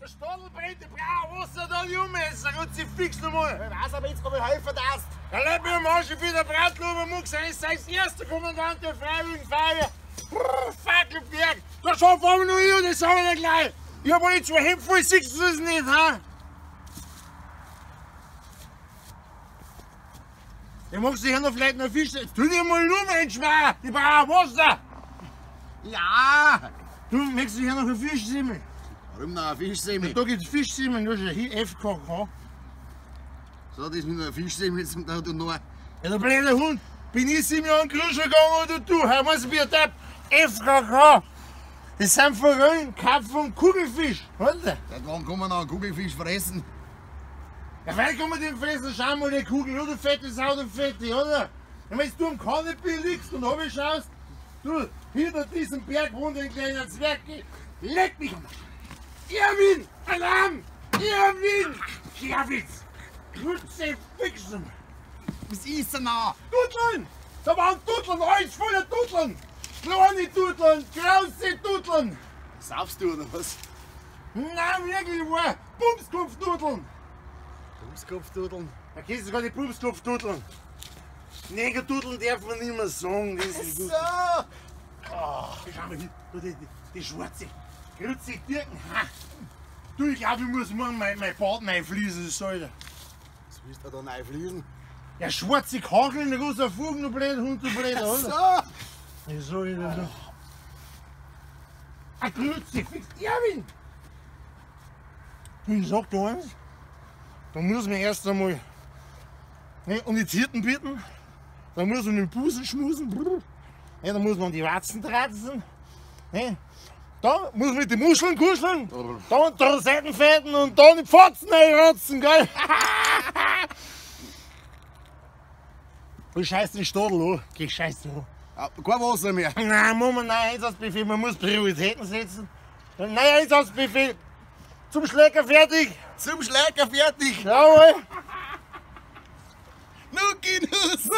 Der Stadl brennt, ich brauch Wasser da, Junge, es ist sie fix nochmal. Ich weiß aber jetzt, ob ich helfen darf. Ja, leck mich am Arsch, ich bin der Bratluber, Mucks, eins, sei erster Kommandant der Freiwilligen Feuerwehr. Brrr, Fackelberg, da schaff aber nur ich und das sag ich dir gleich. Ich hab alle zwei Hände voll, siehst du das nicht, ha? Ja, magst du dich noch vielleicht noch Fisch? Tu dir mal nur, Mensch, Mann! Ich brauch Wasser! Ja! Du, möchtest du hier noch eine Fischsemmel? Warum noch eine Fischsemmel? Ja, da gibt's Fischsemmeln, das ist ja hier FKK. So, das mit einer Fischsemmel zum da du noch. Ja, du blöder Hund! Bin ich 7 Jahre in Grusche gegangen oder du? Hör mal, du Depp! FKK! Das sind Forellen, Karpfen und Kugelfisch, oder? Seit wann kann man noch einen Kugelfisch fressen? Ja, weil kann man den fressen? Schau mal die Kugel, oder fette Sau, du fette, oder? Wenn du am Kanapee liegst und runter schaust, du, hinter diesem Berg wohnt ein kleiner Zwerg, leck mich am Arsch! Erwin! Alarm! Erwin! Kerwitz! Grütze Fixen! Was ist denn da? Dudeln! Da waren Dudeln, alles voller Dudeln! Kleine Dudeln, große Dudeln! Saufst du oder was? Nein, wirklich wahr! Bumskopfdudeln! Bumskopfdudeln? Da kennst du gar nicht Bumskopfdudeln! Negerdudeln darf man nicht mehr sagen, das ist gut. So! Oh, schau mal hier, die schwarze Grütze Birken. Ha. Du, ich glaube, ich muss morgen mein Bad reinfließen, das soll ich. Was willst du da reinfließen? Ja, schwarze Kacheln, rosa Fugen, du blöder Hund, du blöder, oder? So! Ich sag ich dir so. Ah, Grütze, fix, Erwin! Du, ich sag dir eins, da muss man erst einmal, ne, um die Zirten bitten, da muss man mit dem Busen schmusen, brr, ne, da muss man die Watzen tratzen, ne, da muss man mit den Muscheln kuscheln, da unter Seiten fänden und dann die Pfotzen reinrotzen, gell? Du scheißt den Stadl an, geh scheiß an. Ja, kein Wasser mehr. Nein, Moment, nein, Einsatzbefehl, man muss Prioritäten setzen. Nein, Einsatzbefehl. Zum Schläger fertig. Zum Schläger fertig. Jawohl. Nuki Nuss.